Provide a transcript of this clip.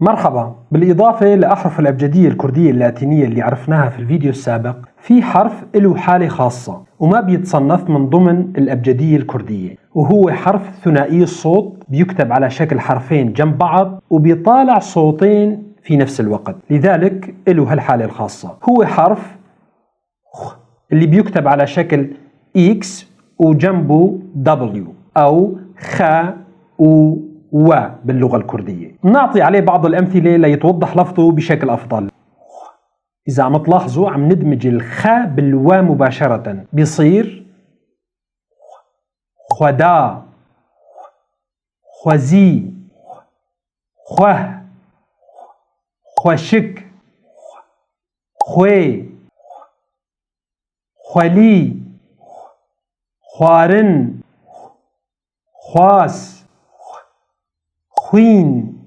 مرحبا. بالإضافة لأحرف الأبجدية الكردية اللاتينية اللي عرفناها في الفيديو السابق، في حرف له حالة خاصة وما بيتصنف من ضمن الأبجدية الكردية، وهو حرف ثنائي الصوت، بيكتب على شكل حرفين جنب بعض وبيطالع صوتين في نفس الوقت، لذلك له هالحالة الخاصة. هو حرف خ اللي بيكتب على شكل X وجنبه W أو خ و و باللغة الكردية. نعطي عليه بعض الأمثلة ليتوضح لفظه بشكل أفضل. إذا عم تلاحظوا عم ندمج الخاء بالوا مباشرة، بيصير خدا، خزي، خوه، خوشك، خوي، خولي، خوارن، خواس، خوين.